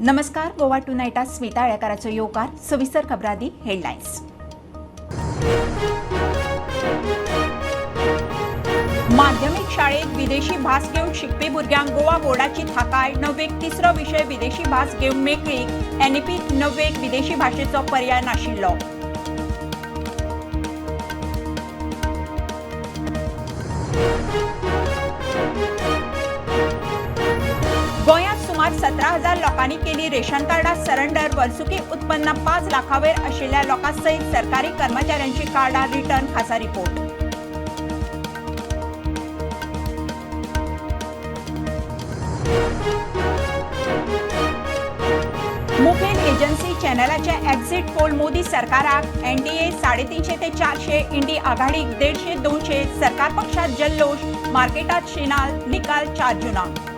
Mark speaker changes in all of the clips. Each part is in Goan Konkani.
Speaker 1: नमस्कार, गोवा टू नायटात स्मिता आळेकाराचो येवकार. सविस्तर खबरां, हेडलायन्स. माध्यमिक शाळेत विदेशी भास घेवन शिकपी भुरग्यांक गोवा बोर्डाची थाकाय. णव्वेक तिसरो विशय विदेशी भास घेवंक मेकळीक. एनईपीत णव्वेक विदेशी भाशेचो पर्याय नाशिल्लो. गोंयांत सुमार 17,000 लोकांनी केली रेशन कार्डां सरेंडर. वर्सुकी उत्पन्न 5 लाखावयर आशिल्ल्या लोकां सयत सरकारी कर्मचाऱ्यांची कार्डां रिटर्न. खासा रिपोर्ट. मुखेल एजन्सी चॅनलाचे एक्झिट पोल मोदी सरकाराक, एनडीए 350 ते 400, इंडी आघाडीक 150 200. सरकार पक्षात जल्लोष, मार्केटात शिनाल. निकाल 4 जुनाक.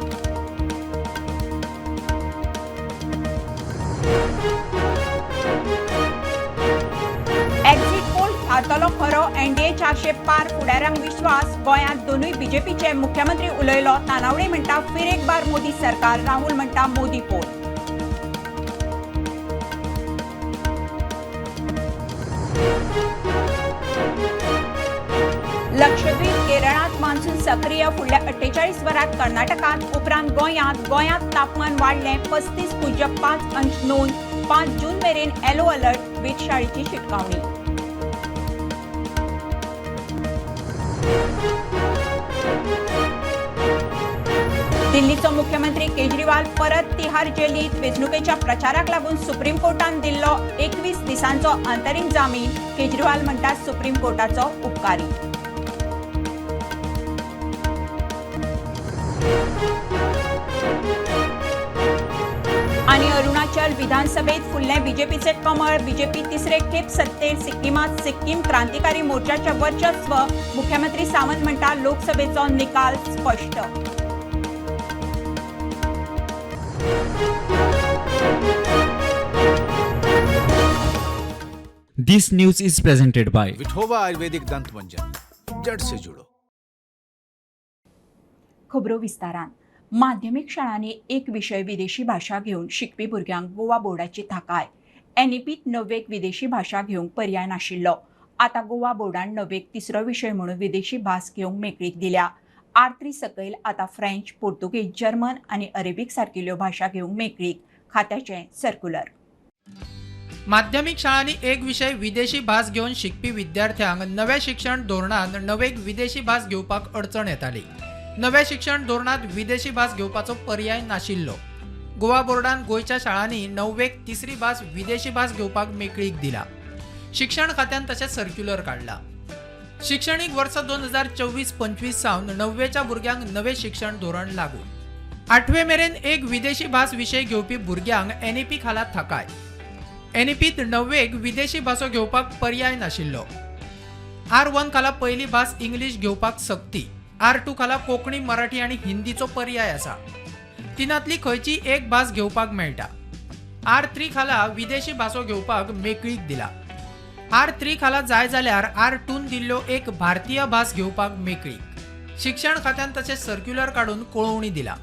Speaker 1: एक्झिट पोल थारतलो खरो, एनडीए 400 पार, फुडाऱ्यांक विश्वास. गोंयांत दोनूय बीजेपीचे मुख्यमंत्री उलयलो. तानावडे म्हणटा फिर एक बार मोदी सरकार, राहुल म्हणटा मोदी पोल. लक्षद्वीप, केरळात मान्सून सक्रीय. फुडल्या 48 वरांत कर्नाटकात, उपरांत गोंयांत. गोंयांत तापमान वाडलें, 35.5 अंश नोंद. 5 जून मेरेन येलो अलर्ट, वेधशाळेची शिटकावणी. दिल्लीचो मुख्यमंत्री केजरीवाल परत तिहार जेलीत. वेंचणुकेच्या प्रचाराक लागून सुप्रीम कोर्टान दिल्लो 21 दिसांचो अंतरीम जामीन. केजरीवाल म्हणटा सुप्रीम कोर्टाचो उपकारी. आणि अरुणाचल विधानसभेत फुललें बीजेपीचे कमळ. बीजेपी तिसरे खेप सत्तेर. सिक्किमात सिक्कीम क्रांतिकारी मोर्चाचे वर्चस्व. मुख्यमंत्री सावंत म्हणटा लोकसभेचो निकाल स्पश्ट.
Speaker 2: This news is presented by
Speaker 3: Vithoba Ayurvedic दंत मंजन, जड़ से जुड़ो.
Speaker 1: खबरो विस्तारान. माध्यमीक शाळांनी एक विशय विदेशी भाशा घेवन शिकपी भुरग्यांक गोवा बोर्डाची थाकाय. एनईपीत णव्वेक विदेशी भाशा घेवंक पर्याय नाशिल्लो. आतां गोवा बोर्डान णव्वेक तिसरो विशय म्हणून विदेशी भास घेवंक मेकळीक दिल्या. आर थ्री सकयल आतां फ्रेंच, पोर्तुगीज, जर्मन आनी अरेबीक सारकिल्ल्यो भाशा घेवंक मेकळीक. खात्याचें सर्क्युलर.
Speaker 4: माध्यमीक शाळांनी एक विशय विदेशी भास घेवन शिकपी विद्यार्थ्यांक नव्या शिक्षण धोरणांत णवेक विदेशी भास घेवपाक अडचण येताली. नव्या शिक्षण धोरणांत विदेशी भास घेवपाचो पर्याय नाशिल्लो. गोवा बोर्डान गोंयच्या शाळांनी णव्वेक तिसरी भास विदेशी भास घेवपाक मेकळीक दिला. शिक्षण खात्यान तशें सर्क्युलर काडला. शिक्षणीक वर्स 2024-25 सावन णव्वेच्या भुरग्यांक नवें शिक्षण धोरण लागू. आठवे मेरेन एक विदेशी भास विशय घेवपी भुरग्यांक एनईपी खाला थाकाय. एनईपीत णव्वेक विदेशी भासो घेवपाक पर्याय नाशिल्लो. आर वन खाला पयली भास इंग्लीश घेवपाक सक्ती. आर टू खाला कोंकणी, मराठी आनी हिंदीचो पर्याय आसा. तिनांतली खंयची एक भास घेवपाक मेळटा. आर थ्री खाला विदेशी भासो घेवपाक मेकळीक दिला. आर थ्री खाला जाय जाल्यार आर टून दिल्ल्यो एक भारतीय भास घेवपाक मेकळीक. शिक्षण खात्यान तशें सर्क्युलर काडून कळोवणी दिला.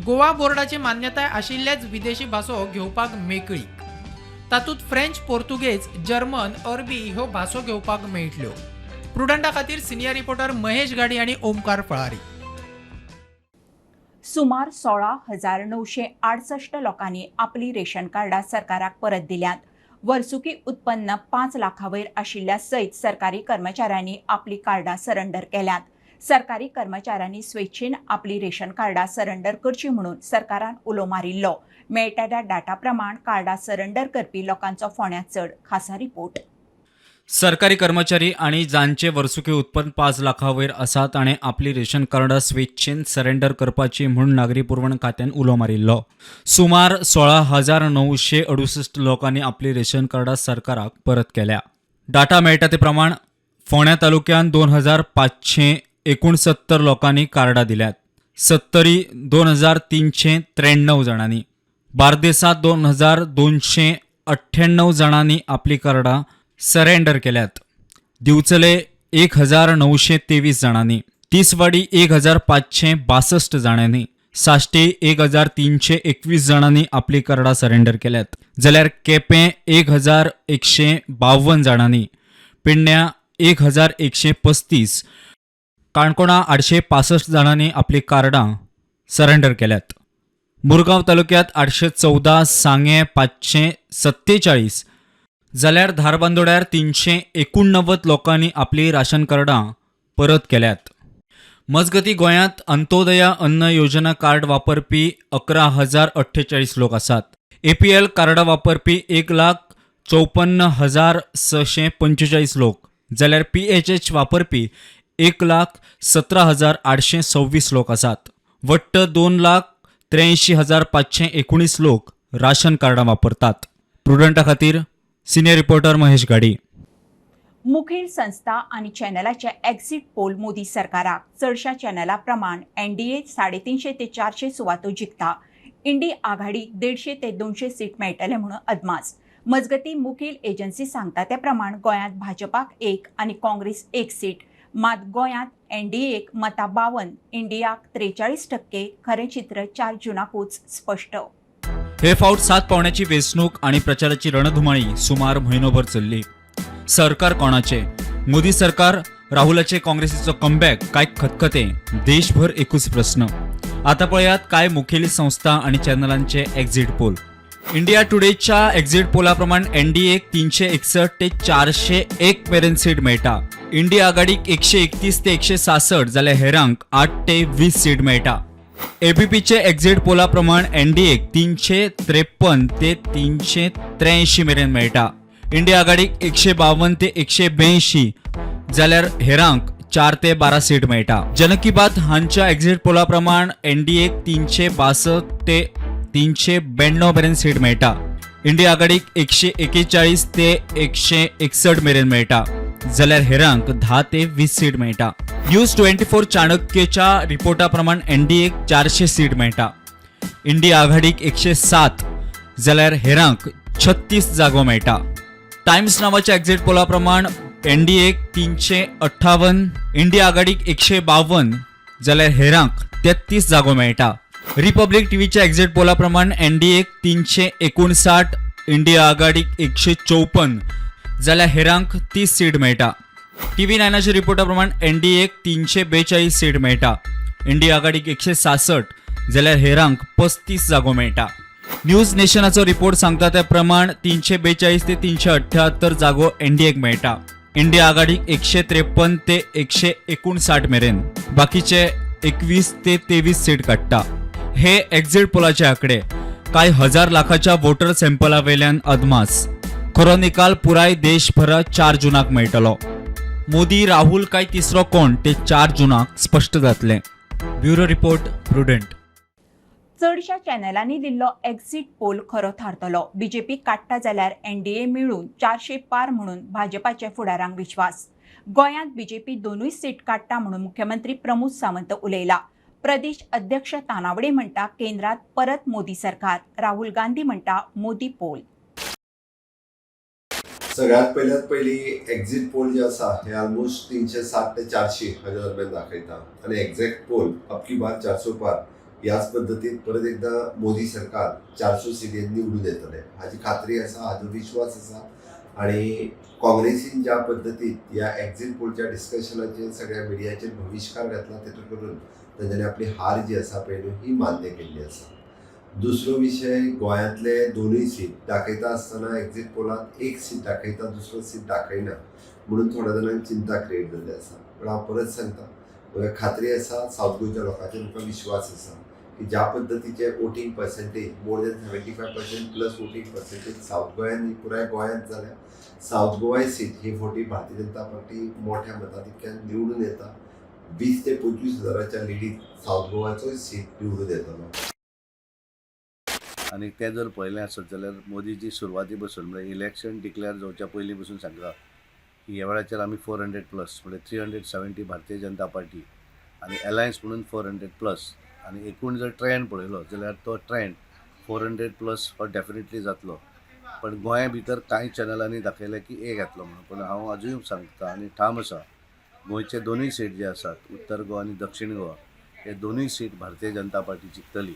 Speaker 4: गोवा बोर्डाची मान्यताय आशिल्लेच विदेशी भासो घेवपाक मेकळीक. तातूंत फ्रेंच, पोर्तुगेज, जर्मन, अरबी ह्यो भासो घेवपाक मेळटल्यो. प्रुडंटा खातीर सिनियर रिपोर्टर महेश गाडी आनी ओमकार फळारी.
Speaker 1: सुमार 16,968 लोकांनी आपली रेशन कार्डां सरकाराक परत दिल्यांत. वर्सुकी उत्पन्न 5 लाखावयर आशिल्ल्या सयत सरकारी कर्मचाऱ्यांनी आपली कार्डां सरेंडर केल्यांत. सरकारी कर्मचाऱ्यांनी स्वेच्छेन आपली रेशन कार्डां सरेंडर करची म्हणून सरकारान उलो मारिल्लो. मेळटा त्या डाटा प्रमाण कार्डां सरेंडर करपी लोकांचो फोंड्यांत चड. खासा रिपोर्ट.
Speaker 2: सरकारी कर्मचारी आणि जांचे वर्सुकी उत्पन्न 5 लाखावयर आसा ताणें आपली रेशन कार्डां स्वेच्छेन सरेंडर करपाची म्हूण नागरी पुरवण खात्यान उलो मारिल्लो. सुमार 16,968 लोकांनी आपली रेशन कार्डां सरकाराक परत केल्या. डाटा मेळटा ते प्रमाण फोंड्या तालुक्यांत 2569 लोकांनी कार्डां दिल्यात. सत्तरी 2393 जाणांनी, बार्देसांत 2298 जाणांनी आपली कार्डां सरेंडर केल्यात. दिवचले 1923 जाणांनी, तिसवाडी 1562 जाणांनी. साश्टी 1321 जाणांनी आपली कार्डां सरेंडर केल्यात, जाल्यार केपें 1152 जाणांनी, पेडण्यां 1135, काणकोणा 865 जाणांनी आपली कार्डां सरेंडर केल्यात. मुरगांव तालुक्यांत 814, सांगें 547, जाल्यार धारबांदोड्यार 389 लोकांनी आपली राशन कार्डां परत केल्यात. मजगती, गोंयांत अंत्योदया अन्न योजना कार्ड वापरपी 11,048 लोक आसात. एपीएल कार्डां वापरपी 1,54,645 लोक, जाल्यार पीएचएच वापरपी 1,17,826 लोक आसात. वट्ट 2,83,519 लोक राशन कार्डां वापरतात. प्रुडंटा खातीर सिनियर रिपोर्टर महेश घाडी.
Speaker 1: मुखेल संस्था आनी चॅनलाचे एक्झिट पोल मोदी सरकाराक. चडशा चॅनला प्रमाण एनडीए 350 ते 400 सुवातो जिखता. इंडी आघाडीक 150 ते 200 सीट मेळटले म्हणून अदमास. मजगती, मुखेल एजन्सी सांगता ते प्रमाण गोंयांत भाजपाक एक आनी काँग्रेस एक सीट. मात गोंयांत एनडीएक मतां 52, इंडियाक 43%. खरें चित्र 4 जुनाकूच स्पश्ट.
Speaker 2: हे फावट सात पावण्याची वेंचणूक आणि प्रचाराची रणधुमाळी सुमार म्हयनोभर चल्ली. सरकार कोणाचे, मोदी सरकार, राहुलाचे काँग्रेसीचो कमबॅक काय खतखते, देशभर एकूच प्रस्न. आता पळयात काय मुखेली संस्था आणि चॅनलांचे एक्झिट पोल. इंडिया टुडेच्या एक्झिट पोलाप्रमाण एनडीएक 361 ते 401 मेरेन सीट मेळटा. इंडिया आघाडीक 131 ते 166, जाल्यार हेरांक 8 ते 20 सीट मेळटा. एबीपीचे एक्झिट पोला प्रमाण एनडीएक 353 ते 383 मेरेन मेळटा. इंडिया आघाडीक 152 ते 182, जाल्यार हेरांक 4 ते 12 सीट मेळटा. जन की बात हांच्या एक्झिट पोला प्रमाण एनडीएक 362 ते 392 मेरेन सीट मेळटा. इंडिया आघाडीक 141 ते 161 मेरेन मेळटा, जाल्यार हेरांक 10 ते 20 सीट मेळटा. न्यूज 24 चाणक्यच्या रिपोर्टा प्रमाण एनडीएक 400 सीट मेळटा. इंडिया आघाडीक 107, जाल्यार हेरांक 36 जागो मेळटा. टायम्स नावाच्या एक्झिट पोला प्रमाण एनडीएक 358, इंडिया आघाडीक 152, जाल्यार हेरांक 33 जागो मेळटा. रिपब्लिक टीव्हीच्या एक्झिट पोला प्रमाण एनडीएक 359, इंडिया आघाडीक 154, जाल्यार हेरांक 30 सीट मेळटा. टीव्ही नायनाच्या रिपोर्टा प्रमाण एनडीएक 342 सीट मेळटा. इंडिया आघाडीक 166, जाल्यार हेरांक 35 जागो मेळटा. न्यूज नेशनाचो रिपोर्ट सांगता त्या प्रमाण 342 ते 378 जागो एनडीएक मेळटा. इंडिया आघाडीक 153 ते 159 मेरेन, बाकीचे 21 ते 23 सीट काडटा. हे एक्झिट पोलाचे आकडे कांय हजार लाखाच्या वोटर सॅम्पला वेल्यान अदमास. खरो निकाल पुराय देशभरात 4 जुनाक मेळटलो. मोदी, राहुल काय तिसरो कोण ते 4 जुनाक स्पश्ट जातलें. Bureau report, Prudent.
Speaker 1: चडशा चॅनलांनी दिल्लो एक्झिट पोल खरो थारतलो. बीजेपी काडटा जाल्यार एनडीए मेळून 400 पार म्हणून भाजपाच्या फुडारांक विश्वास. गोंयांत बीजेपी दोनूय सीट काडटा म्हणून मुख्यमंत्री प्रमोद सावंत उलयला. प्रदेश अध्यक्ष तानावडे म्हणटा, केंद्रात परत मोदी सरकार. राहुल गांधी म्हणटा, मोदी पोल.
Speaker 5: सगळ्यात पयल्यात पयली एक्झिट पोल जे आसा हे ऑलमोस्ट 360 ते 400 हाज्या दरम्यान दाखयता आनी एक्झॅक्ट पोल अब की बार 400 पार. ह्याच पद्दतीन परत एकदां मोदी सरकार 400 सिटीन निवडून येतले हाजी खात्री आसा, हाजो विश्वास आसा. आनी काँग्रेसीन ज्या पद्दतीन ह्या एक्झिट पोलच्या डिस्कशनाचेर सगळ्या मिडियाचेर बहिश्कार घातला, तेतून करून तेंच्यांनी आपली हार जी आसा पळय न्हू ही मान्य केल्ली आसा. दुसरो विशय, गोंयांतले दोनूय सीट दाखयता आसतना एक्झिट पोलांत एक सीट दाखयता, दुसरो सीट दाखयना म्हणून थोड्या जाणांक चिंता क्रिएट जाल्ली आसा. पण हांव परत सांगता, म्हाका खात्री आसा, सावथ गोंयच्या लोकांचेर म्हाका विश्वास आसा की ज्या पद्दतीचे voting percentage, more than 75% plus voting percentage south गोंयान न्ही, पुराय गोंयांत जाल्या, सावथ गोवा सीट ही फावटी भारतीय जनता पार्टी मोठ्या मताधिक्यान निवडून येता. 20 ते 25 हजाराच्या लिडीत सावथ गोवाचोय सीट निवडून येतलो.
Speaker 6: आनी तें जर पळयलें आसत जाल्यार मोदीजी सुरवाती पसून, म्हळ्यार इलेक्शन डिक्लेअर जावच्या पयलीं पसून सांगता की ह्या वेळाचेर आमी 400 प्लस, म्हणजे 370 भारतीय जनता पार्टी आनी एलायन्स म्हणून 400 प्लस. आनी एकूण जर ट्रेंड पळयलो जाल्यार तो ट्रेंड 400 प्लस हो डेफिनेटली जातलो. पण गोंया भितर कांय चॅनलांनी दाखयलें की एक येतलो म्हणून, पूण हांव आजूय सांगता आनी ठाम आसा, गोंयचे दोनूय सीट जे आसात, उत्तर गोवा आनी दक्षीण गोवा. हे दोनूय सीट भारतीय जनता पार्टी जिखतली,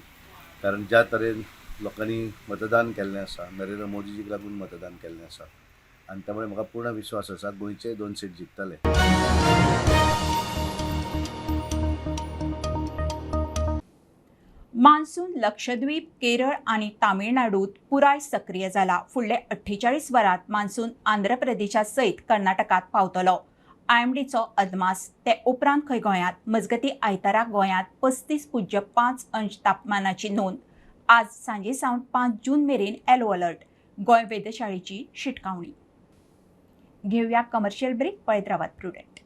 Speaker 6: कारण ज्या तरेन लोकांनी मतदान केल्लें आसा, नरेंद्र मोदीजीक लागून मतदान केल्लें आसा आनी त्यामुळे म्हाका पूर्ण विश्वास आसा गोंयचे 2 सीट जिखतले.
Speaker 1: मान्सून लक्षद्वीप, केरळ आनी तामिळनाडूत पुराय सक्रिय जाला. फुडले 48 वरांत मान्सून आंध्र प्रदेशा सयत कर्नाटकात पावतलो. आयएमडीचो अदमास. ते उपरांत खंय गोंयांत मजगती आयतारा गोंयांत 35.5 अंश तापमानाची नोंद. आज सांजे सावन 5 जून मेरेन येलो अलर्ट. गोंय वेधशाळेची शिटकावणी. घेवया कमर्शियल ब्रेक. पळयत रावात प्रुडंट.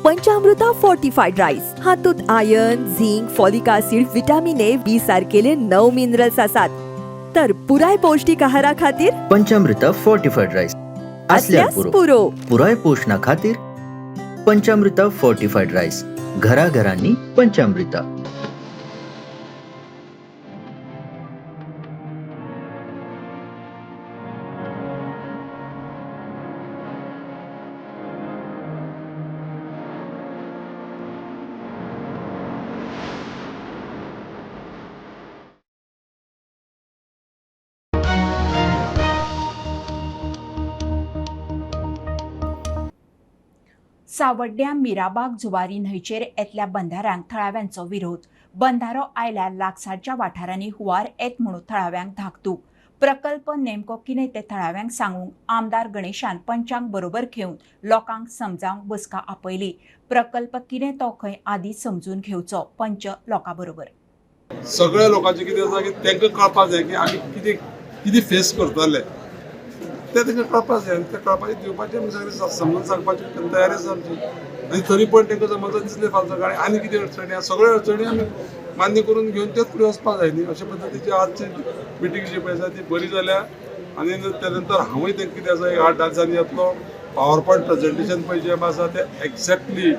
Speaker 7: पंचामृता फोर्टिफाईड राईस हातूंत iron, zinc, folic acid, vitamin A, B सारकेले 9 मिनरल्स आसात. तर पुराय पौष्टिक आहारा खातीर
Speaker 8: पंचामृता फोर्टिफाईड राईस आसल्यार
Speaker 7: असल्यास पुरो.
Speaker 8: पुराय पोशणा खातीर पंचामृता फोर्टिफाईड राईस, घराघरांनी पंचामृता.
Speaker 1: सावड्ड्या मिराबाग जुवारी न्हंयचेर येतल्या बंधाऱ्यांक थळाव्यांचो विरोध. बंधारो आयल्यार लागसारच्या वाठारांनी हुंवार येत म्हणून थळाव्यांक धाकधूक. प्रकल्प नेमको कितें तें थळाव्यांक सांगूंक आमदार गणेशान पंचांक बरोबर घेवन लोकांक समजावंक बसका आपयली. प्रकल्प कितें तो खंय आदी समजून घेवचो पंच लोकां बरोबर.
Speaker 9: सगळ्या लोकांचें कितें आसा की तांकां कळपाक जाय की आमी कितें कितें फेस करतले तें तांकां कळपाक जाय आनी तें कळपाचें दिवपाचें आमी सगळें समजून सांगपाची तयारी आसा आमची. आनी तरी पण तांकां समजता दिसलें फाल्यां सकाळीं आनी कितें अडचणी आसा, सगळ्यो अडचणी आमी मान्य करून घेवन तेच फुडें वचपाक जाय न्ही. अशे पद्दतीची आजची मिटींग जी पळय आसा ती बरी जाल्या. आनी त्या नंतर हांवूय तांकां कितें आसा एक 8-10 दिसांनी येतलो. पावर पॉयंट प्रेजेंटेशन पळय जें आसा तें एक्झॅक्टली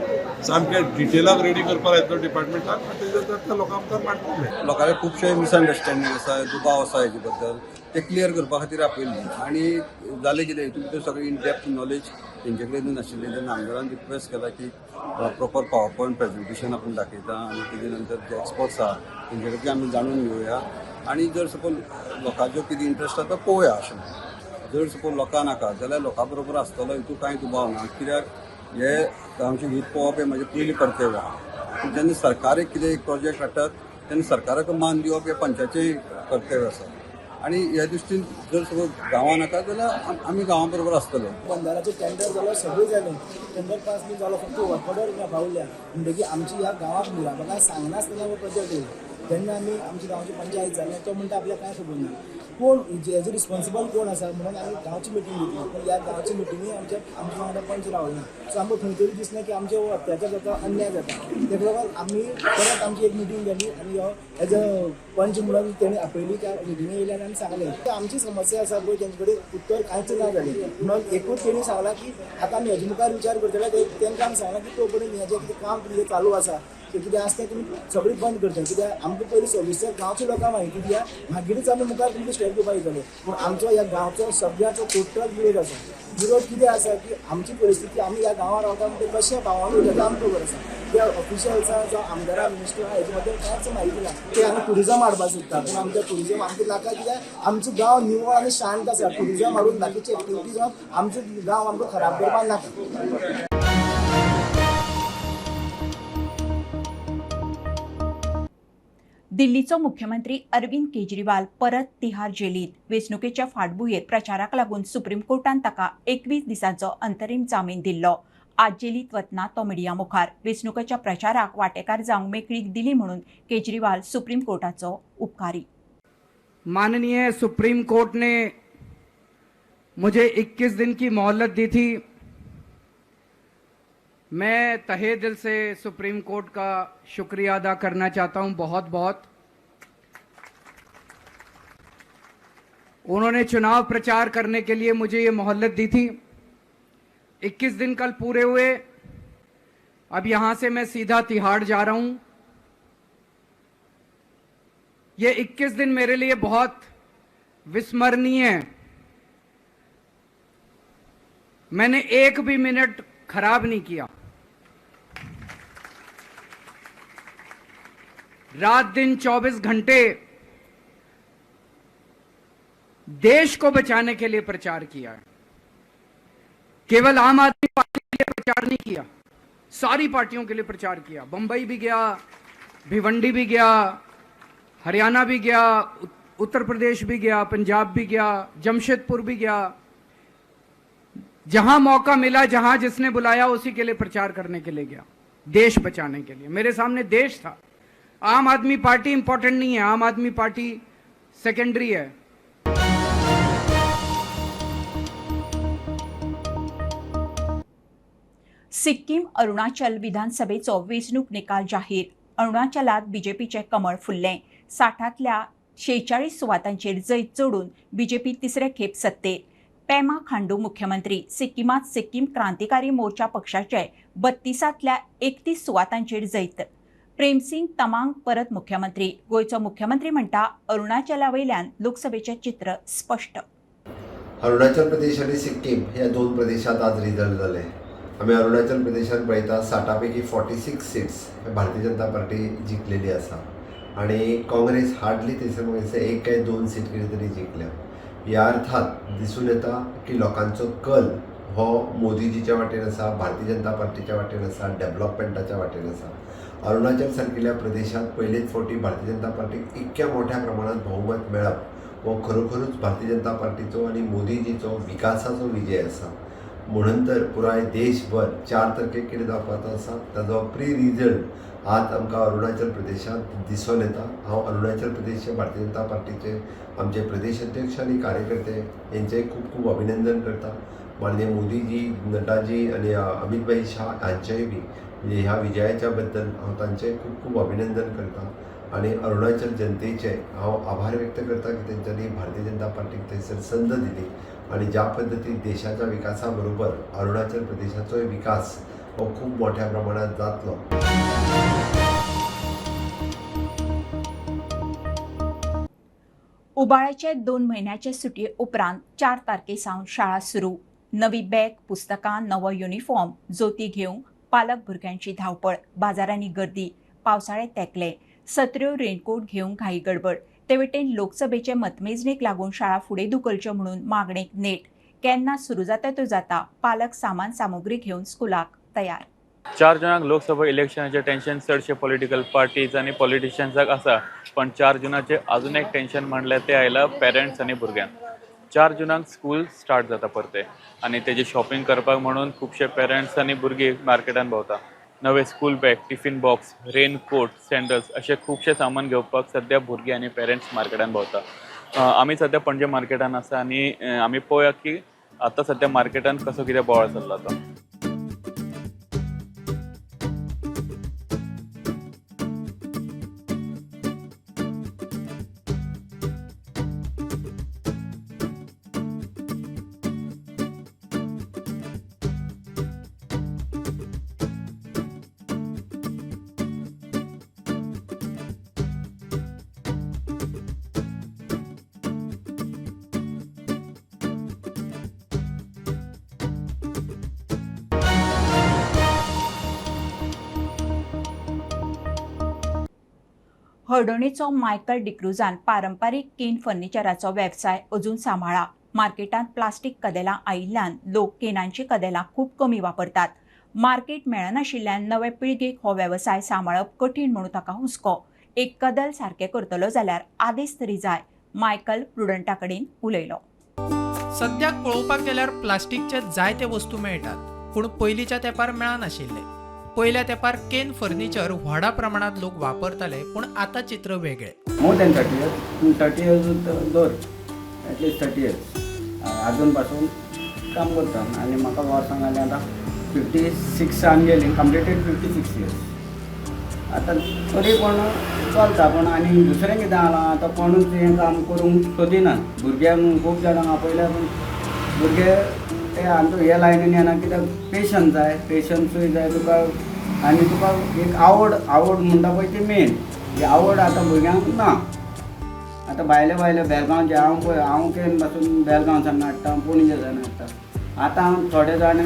Speaker 9: सामकें डिटेलाक रेडी करपाक येतलो डिपार्टमेंटाक आनी तेजे नंतर त्या लोकां मुखार मांडटले.
Speaker 10: लोकांले खुबशे मिसअंडरस्टँडींग आसा, दुबाव आसा हेजे बद्दल, ते क्लियर करपा खातीर आपयल्ली. आनी जालें कितें हितून भितर सगळी इन डेप्थ नॉलेज तेंचे कडेन नाशिल्ली. तेन्ना आमदारान रिक्वेस्ट केला की प्रॉपर पावर पॉयंट प्रेजेंटेशन आपूण दाखयता आनी तेजे नंतर जे एक्सपर्ट्स आहा तेंचे कडच्यान आमी जाणून घेवया आनी जर सपोज लोकांचो कितें इंट्रस्ट आसा तो पळोवया. अशें जर सपोज लोकां नाका जाल्यार लोकां बरोबर आसतलो हितून कांय दुबाव ना, कित्याक हे आमचें हीत पळोवप हें म्हाजें पयलीं कर्तव्य आहा. पूण जेन्ना सरकार एक कितें एक प्रोजेक्ट हाडटात तेन्ना सरकाराक मान दिवप हें पंचायतीचें कर्तव्य आसा. आनी ह्या दृश्टीन जर सपोज गांवां नाका जाल्यार आमी गांवां बरोबर आसतले.
Speaker 11: बंधाराचें टेंडर जालो, सगळें जालें, टेंडर पास बी जालो, फक्त वर्क ऑर्डर मेळपा उरल्या. म्हणटकीर आमची ह्या गांवाक मिराबागाक सांगनासतना हो प्रोजेक्ट येयलो. तेन्ना आमी आमची गांवची पंचायत जाली, तो म्हणटा आपल्याक कांय खबर ना, कोण हेजो रिस्पॉन्सिबल कोण आसा म्हणून आमी गांवची मिटींग घेतली. पूण ह्या गांवच्या मिटिंगे आमच्या वांगडा पंच रावले ना. सो आमकां खंय तरी दिसलें की आमचे हो अत्याचार जाता, अन्याय जाता. तेका लागून आमी परत आमची एक मिटींग जाली आनी हो एज अ पंच म्हणून तेणी आपयली. त्या मिटिंगे येयले आनी आमी सांगलें आमची समस्या आसा पळय, तेंचे कडेन उत्तर कांयच ना जालें. म्हणून एकूच तेणी सांगलां की आतां आमी हेजे मुखार विचार करतले. तेंकां आमी सांगलां की तो पर्यंत हेजें कितें काम तुमचें चालू आसा तें कितें आसा तें तुमी सगळें बंद करचें, कित्याक आमकां पयलीं सविस्तर गांवच्या लोकांक म्हायती दिया, मागीरूच आमी मुखार तुमकां स्टेप घेवपाक येतले. पूण आमचो ह्या गांवचो सगळ्यांचो टोटल विरोध आसा. विरोध कितें आसा की आमची परिस्थिती, आमी ह्या गांवांत रावता म्हणटा कशें भावान उरता आमकां खबर आसा. त्या ऑफिशियल्सां जावं आमदारां मिनिस्टरां हेजे बद्दल कांयच म्हायती ना. ते आमी ट्युरिजम हाडपाक सोदता, पूण आमचें ट्युरिजम आमकां नाका, कित्याक आमचो गांव निवळ आनी शांत आसा. ट्युरिजम हाडून बाकीचे एक्टिविटीज आमचो गांव आमकां खराब करपाक नाका.
Speaker 1: दिल्लीचो मुख्यमंत्री अरविंद केजरीवाल परत तिहार जेलीत. वेंचणुकेच्या फाटभुंयेर प्रचाराक लागून सुप्रीम कोर्टान ताका 21 दिसांचो अंतरीम जामीन दिल्लो. आज जेलीत वतना तो मिडिया मुखार वेंचणुकेच्या प्रचाराक वांटेकार जावंक मेकळीक दिली म्हणून केजरीवाल सुप्रीम कोर्टाचो उपकारी.
Speaker 12: माननीय सुप्रीम कोर्ट ने मुझे 21 दिन की मोहलत दी थी. मैं तहे दिल से सुप्रीम कोर्ट का शुक्रिया अदा करना चाहता हूं, बहुत बहुत. उन्होंने चुनाव प्रचार करने के लिए मुझे ये मोहलत दी थी. 21 दिन कल पूरे हुए. अब यहां से मैं सीधा तिहाड़ जा रहा हूं. ये 21 दिन मेरे लिए बहुत विस्मरणीय है. मैंने एक भी मिनट खराब नहीं किया। रात दिन 24 घंटे देश को बचाने के लिए प्रचार किया है। केवल आम आदमी पार्टी के लिए प्रचार नहीं किया, सारी पार्टियों के लिए प्रचार किया। बंबई भी गया, भिवंडी भी गया, हरियाणा भी गया, उत्तर प्रदेश भी गया, पंजाब भी गया, जमशेदपुर भी गया। जहां मौका मिला, जहां जिसने बुलाया उसी के लिए प्रचार करने के लिए गया, देश बचाने के लिए। मेरे सामने देश था। आम आदमी पार्टी इंपॉर्टेंट नहीं है, आम आदमी पार्टी सेकेंडरी है।
Speaker 1: सिक्कीम अरुणाचल विधानसभेचो वेंचणूक निकाल जाहीर। अरुणाचलात बीजेपीचें कमळ फुल्लें। 60तल्या 46 सुवातांचेर जैत जोडून बीजेपी तिसरे खेप सत्तेर। पेमा खांडू मुख्यमंत्री। सिक्किमांत सिक्कीम क्रांतिकारी मोर्चा पक्षाचे 32तल्या 31 सुवातांचेर जैत। प्रेमसिंग तमांग परत मुख्यमंत्री। गोंयचो मुख्यमंत्री म्हणटा अरुणाचला वयल्यान लोकसभेचें चित्र स्पश्ट।
Speaker 5: अरुणाचल प्रदेश आनी सिक्कीम ह्या दोन प्रदेशांत आज रिजल्ट जाले। आमी अरुणाचल प्रदेशांत पळयता 60 पैकी 46 सीट्स भारतीय जनता पार्टी जिखलेली आसा आनी काँग्रेस हार्डली थंयसर म्हाका दिसता 1 काय 2 सीट कितें तरी जिखल्या। ह्या अर्थात दिसून येता की लोकांचो कल हो मोदीजीच्या वाटेन आसा, भारतीय जनता पार्टीच्या वाटेन आसा, डेव्हलपमेंटाच्या वाटेन आसा। अरुणाचल सारकिल्ल्या प्रदेशांत पयलेच फावटी भारतीय जनता पार्टीक इतक्या मोठ्या प्रमाणांत बहुमत मेळप हो खरोखरूच भारतीय जनता पार्टीचो आनी मोदीजीचो विकासाचो विजय आसा। म्हणून तर पुराय देशभर 4 तारखेक कितें जावपाचो आसा ताजो प्री रिजल्ट आज आमकां अरुणाचल प्रदेशांत दिसून येता। हांव अरुणाचल प्रदेशचे भारतीय जनता पार्टीचे आमचे प्रदेश अध्यक्ष आनी कार्यकर्ते हेंचें खूब खूब अभिनंदन करता। माननीय मोदीजी, नड्डाजी आनी अमित भाई शाह हांचेय बी म्हणजे ह्या विजयाच्या बद्दल हांव तांचें खूब खूब अभिनंदन करता आनी अरुणाचल जनतेचे हांव आभार व्यक्त करता की तेंच्यांनी भारतीय जनता पार्टीक थंयसर संद दिली आनी ज्या पद्दतीन देशाच्या विकासा बरोबर अरुणाचल प्रदेशाचोय विकास हो खूब मोठ्या प्रमाणात जातलो।
Speaker 1: उबाळ्याचे 2 म्हयन्याचे सुटये उपरांत 4 तारखे सावन शाळा सुरू। नवी बॅग, पुस्तकां, नवो युनिफॉर्म, जोती घेवंक पालक भुरग्यांची धांवपळ, बाजारांनी गर्दी, पावसाळे तेंकले, सत्र्यो रेनकोट घेवंक घाई गडबड। ते वटेन लोकसभेचे मतमेजणेक लागून शाळा फुडें धुकलच्यो म्हणून मागणेक नेट। केन्ना सुरू जाता त्यो जाता, पालक सामान सामुग्री घेवन स्कुलाक तयार।
Speaker 13: 4 जुनाक लोकसभा इलेक्शनाचें टेन्शन चडशे पॉलिटिकल पार्टीज आनी पॉलिटिशियन्साक आसा, पण 4 जुनाचें अजून एक टेन्शन म्हणल्यार तें आयलां पेरंट्स आनी भुरग्यांक। 4 जुनाक स्कूल स्टार्ट जाता परते आनी तेजी शॉपिंग करपाक म्हणून खुबशे पेरंट्स आनी भुरगीं मार्केटान भोंवता। नवे school bag, tiffin box, raincoat, sandals अशें खुबशें सामान घेवपाक सद्या भुरगीं आनी पेरंट्स मार्केटान भोंवता। आमी सद्या पणजे मार्केटान आसा आनी आमी पळोवया की आतां सद्या मार्केटान कसो कितें बोवाळ चल्ला तो।
Speaker 1: हळदोणेचो मायकल डिक्रुजान पारंपारीक केन फर्निचराचो वेवसाय अजून सांबाळा। मार्केटांत प्लास्टीक कदेलां आयिल्ल्यान लोक केनांची कदेलां खूब कमी वापरतात। मार्केट मेळनाशिल्ल्यान नवे पिळगेक हो वेवसाय सांबाळप कठीण म्हणून ताका हुस्को। एक कदेल सारकें करतलो जाल्यार आदेश तरी जाय, मायकल प्रुडंटा कडेन उलयलो।
Speaker 4: सद्याक पळोवपाक गेल्यार प्लास्टीकचे जायते वस्तू मेळटात, पूण पयलींच्या तेंपार मेळनाशिल्ले। पयल्या तेंपार केन फर्निचर व्हडा प्रमाणात लोक वापरताले, पूण आतां चित्र वेगळें।
Speaker 14: मोर दॅन 30 इयर्स, पूण 30 इयर्स दवर, एटलिस्ट 30 इयर्स आजून पासून काम करता आनी म्हाका वर्सां जालीं आतां 56 गेली, कंप्लिटेड 56 इयर्स। आतां तरी पण चलता, पूण आनी दुसरें कितें जालां आतां कोणूच हें काम करूंक सोदिनात। भुरग्यांक खूब जाणांक आपयल्या, पूण भुरगे ते आमचो हे लायनीन येना कित्याक पेशन्स जाय, पेशन्सूय जाय तुका आनी तुका एक आवड, आवड म्हणटा पळय ती मेन। ही आवड आतां भुरग्यांक ना। आतां भायले भायले बेलगांवचे हांव पळय, हांव केन्ना पासून बेलगांवच्यान हाडटा, पणजेच्यान हाडटा। आतां थोडे जाण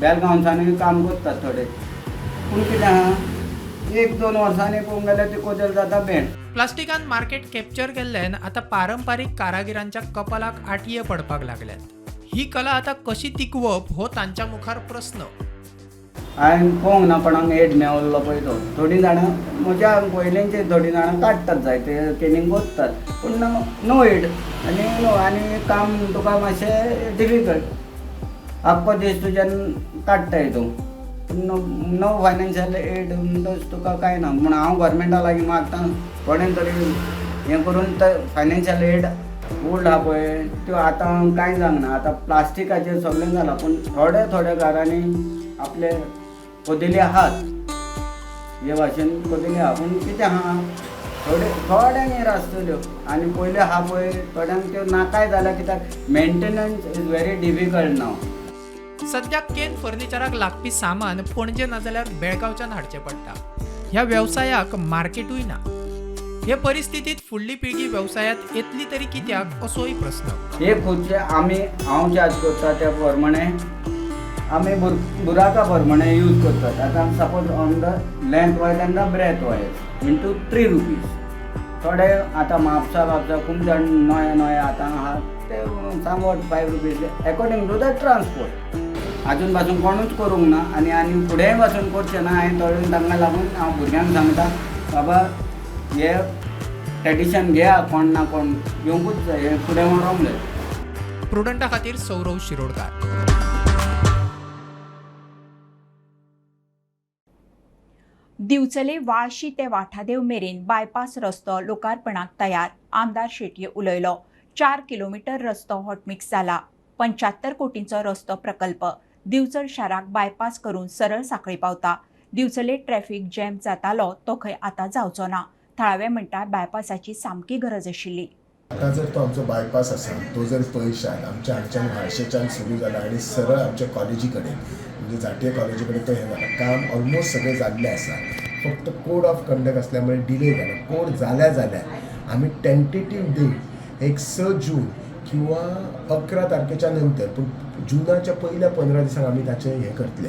Speaker 14: बेलगांवच्यानूय काम करतात थोडे, पूण कितें आहा 1-2 वर्सांनी पळोवंक गेल्यार ती कोदेल जाता बेण.
Speaker 4: प्लास्टिकान मार्केट कॅप्चर केल्ल्यान आतां पारंपारीक कारागिरांच्या कपालाक आटये पडपाक लागल्यात. ही कला आतां कशी तिगवप हो तांच्या मुखार प्रस्न.
Speaker 14: हांवें पळोवंक ना कोणाक एड मेवल्लो पळय तो. थोडीं जाणां म्हज्या पयलींचे थोडीं जाणां काडटात जायते कॅनिंग वतात, पूण नो एड आनी नो आनी काम तुका मातशें डिफिकल्ट, आख्खो दीस तुज्यान काडटाय तूं, नो नो फायनान्शियल एड म्हणटच तुका कांय ना. म्हूण हांव गव्हर्मेंटा लागीं मागता कोणें तरी हें करून ते फायनान्शियल एड ओल्ड आहा पळय त्यो आतां कांय जावंक ना. आतां प्लास्टिकाचेर सगळें जालां, पूण थोड्या थोड्या घरांनी आपले कदेली आहात, हे भाशेन कदेली आहा, पूण कितें आहा थोडे थोड्यांक हेर आसतल्यो आनी पयल्यो आहा पळय थोड्यांक त्यो नाकाय जाल्या, कित्याक maintenance is very difficult now.
Speaker 4: सद्याक केन फर्निचराक लागपी सामान पणजे नाजाल्यार बेळगांवच्यान हाडचें पडटा. ह्या वेवसायाक मार्केटूय ना. हे परिस्थितीत फुडली पिळगी वेवसायांत येतली तरी कित्याक असोय प्रस्न.
Speaker 14: हे खुर्चे आमी हांव चार्ज करता त्या प्रमाणे आमी बुराका प्रमाणे यूज करतात. आतां suppose on the length wise and the breadth wise into 3 rupees. थोडे आतां म्हापसा बापसा खूब जाण नये नये आतां आहा ते somewhat 5 rupees according to the transport. आजून पासून कोणूच करूंक ना आनी आनी फुडेंय पासून करचें ना. हांवें थोडे तांकां लागून हांव भुरग्यांक सांगता, बाबा हे ट्रेडिशन घेया, कोण ना कोण घेवंकूच जाय, हें फुडें व्हरोंक जाय.
Speaker 4: प्रुडंटा खातीर सौरव शिरोडकार.
Speaker 1: दिवचले वाळशी ते वाठादेव मेरेन बायपास रस्तो लोकार्पणाक तयार, आमदार शेटये उलयलो. 4 किलोमीटर रस्तो हॉटमिक्स जाला. 75 कोटींचो रस्तो प्रकल्प दिवचल शाराक बायपास करून सरळ सांखळी पावता. दिवचले ट्रॅफिक जॅम जातालो तो खंय आतां जावचो ना. थळावे म्हणटा बायपासाची सामकी गरज आशिल्ली.
Speaker 15: आतां जर तो आमचो बायपास आसा तो जर पळयशात आमच्या हांगच्यान म्हाळशेच्यान सुरू जाला आनी सरळ आमच्या कॉलेजी कडेन म्हणजे झांटये कॉलेजी कडेन तो हें जाला, काम ऑलमोस्ट सगळें जाल्लें आसा. फक्त कोड ऑफ कंडक्ट असल्या मुळे डिले जाला. कोड जाल्या जाल्यार आमी टेंटेटीव डेट एक 6 जून किंवा 11 तारखेच्या नंतर, पूण जुनाच्या पयल्या 15 दिसांक आमी ताचें हें करतले,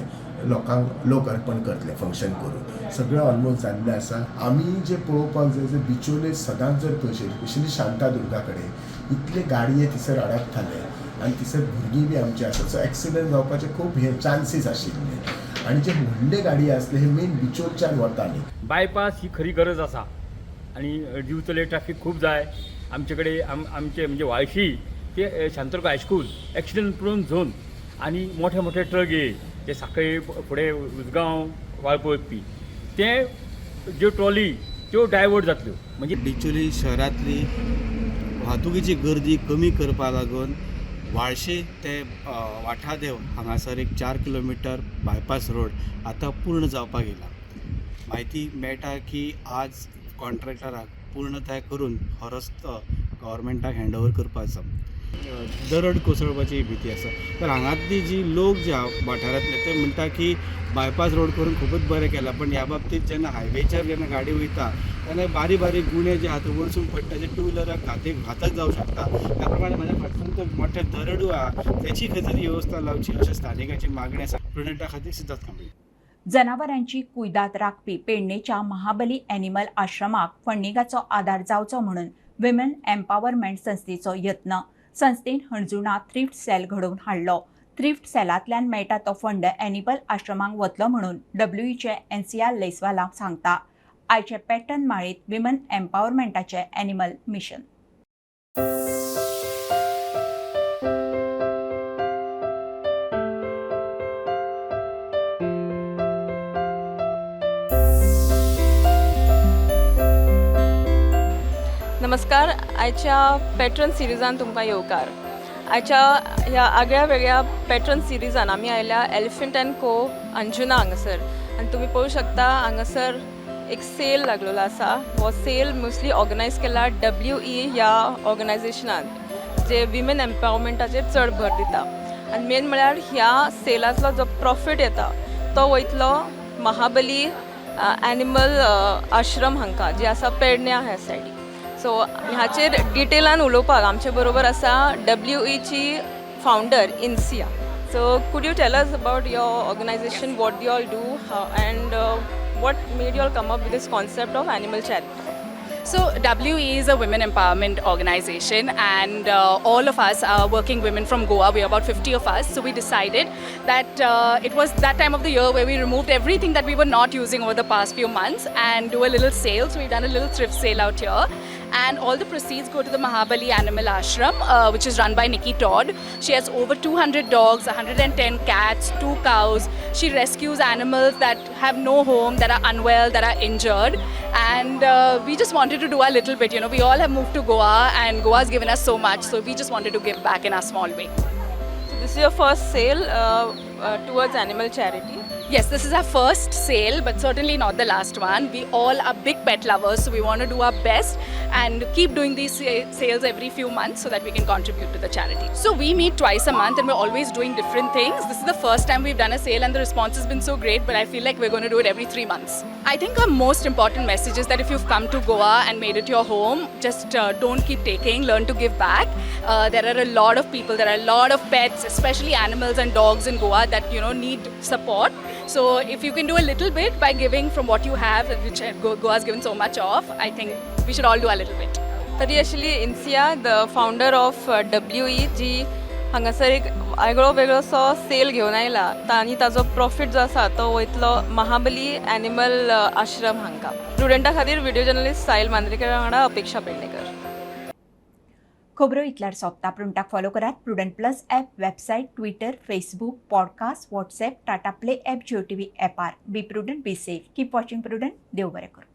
Speaker 15: लोकांक लोकार्पण करतले फंक्शन करून. सगळें ऑलमोस्ट जाल्लें आसा. आमी जे पळोवपाक जाय, जे बिचोले सदांच जर पळयशे स्पेशली शांतादुर्गा कडेन इतले गाडये थंयसर अडकताले आनी थंयसर भुरगीं बी आमची आसात, सो एक्सिडंट जावपाचे खूब हे चान्सीस आशिल्ले आनी जे व्हडले गाडये आसले हे मेन बिचोलच्यान वताले.
Speaker 16: बायपास ही खरी गरज आसा आनी दिवचले ट्रॅफिक खूब जाय. आमचे कडेन आमचे म्हणजे व्हाळशी ते Shantadurga high school accident prone zone आनी मोठे मोठे ट्रक ये ते सांखळे फुडें उजगांव वाळपय वचपी ते ज्यो ट्रॉली त्यो डायवर्ट जातल्यो.
Speaker 17: म्हणजे बिचोली शहरांतली वाहतुकीची गर्दी कमी करपा लागून व्हाळशी ते वाठादेव हांगासर एक 4 किलोमिटर बायपास रोड आतां पूर्ण जावपाक येयला. म्हायती मेळटा की आज कॉन्ट्रॅक्टराक पूर्णताय करून हो रस्तो गव्हर्मेंटाक हँड ओवर करपाचो. दरड कोसळपाची भिती आसा. तर हांगातली जी लोक जे वाठारांतले ते म्हणटा की बायपास रोड करून खुबूच बरें केलां, पण ह्या बाबतींत जेन्ना हायवेचेर जेन्ना गाडी वयता तेन्ना बारीक बारीक गुणे जे आहा ते वरसून पडटा, जे टू व्हिलराक घातक जावं शकता. त्या प्रमाणे म्हाज्या फाटल्यान तो मोठे दरडूय आहा तेची खंय तरी वेवस्था लावची अशें स्थानिकांची मागणी आसा. प्रुडंटा खातीर सिद्धार्थ कांबळी.
Speaker 1: जनावरांची कुयदाद राखपी पेडणेच्या महाबली एनिमल आश्रमाक फंडिंगाचो आदार जावचो म्हणून विमेन एम्पावरमेंट संस्थेचो यत्न. संस्थेन हणजुणा थ्रिफ्ट सेल घडोवन हाडलो. थ्रिफ्ट सेलांतल्यान मेळटा तो फंड एनिमल आश्रमांक वतलो म्हणून डब्ल्यूईचे एनसीआर लेसवाला सांगता. आयचे पॅटर्न माळेंत विमेन एम्पावरमेंटाचे एनिमल मिशन.
Speaker 18: नमस्कार, आयच्या पॅटर्न सिरिजान तुमकां येवकार. आयच्या ह्या आगळ्या वेगळ्या पॅटर्न सिरिजान आमी आयल्या एलिफंट अँड को अंजुना हांगासर आनी तुमी पळोवंक शकता हांगासर एक सेल लागलेलो आसा. हो सेल मोस्टली ऑर्गनायज केला WE ह्या ऑर्गनायजेशनान, जे विमेन एम्पावरमेंटाचेर चड भर दिता. आनी मेन म्हळ्यार ह्या सेलांतलो जो प्रॉफीट येता तो वयतलो महाबली एनिमल आश्रम हांकां, जे आसा पेडण्या ह्या सायडीक. सो हाचेर डिटेलान उलोवपाक आमचे बरोबर आसा WEची फावंडर इन्सिया. So could you tell us about your organization, what you all do and what made you all come up with this concept of animal charity?
Speaker 19: So WE is a women empowerment organization, and all of us are working women from Goa. We are about 50 of us. So we decided that it was that time of the year where we removed everything that we were not using over the past few months and do a little sale. So we've done a little thrift sale out here, and all the proceeds go to the Mahabali Animal Ashram, which is run by Nikki Todd. She has over 200 dogs, 110 cats, 2 cows. She rescues animals that have no home, that are unwell, that are injured, and we just wanted to do a little bit. You know, we all have moved to Goa, and Goa's given us so much, so we just wanted to give back in our small way.
Speaker 18: So this is your first sale towards animal charity?
Speaker 19: Yes, this is our first sale, but certainly not the last one. We all are big pet lovers, so we want to do our best and keep doing these sales every few months so that we can contribute to the charity. So we meet twice a month and we're always doing different things. This is the first time we've done a sale and the response has been so great, but I feel like we're going to do it every 3 months. I think our most important message is that if you've come to Goa and made it your home, just don't keep taking, learn to give back. There are a lot of people, there are a lot of pets, especially animals and dogs in Goa that, you know, need support. So if you can do a little bit by giving from what you have, which Goa's given so much of, I think we should all do a little bit.
Speaker 18: तरी आशिल्ली इन्सिया, the founder of WE, जी हांगासर एक आगळो वेगळोसो सेल घेवन आयला आनी ताजो प्रॉफिट जो आसा तो वयतलो महाबली एनिमल आश्रम हांकां. प्रुडंटा खातीर व्हिडिओ जर्नलिस्ट साहिल मांद्रेकर वांगडा अपेक्षा पेडणेकर.
Speaker 1: खबरो इतल्यार सोंपता. प्रुडंटाक फॉलो करात Prudent plus app, website, Twitter, Facebook, podcast, WhatsApp, Tata Play app, Jio TV ॲपार. Be prudent, be safe, keep watching Prudent. देव बरें करूं.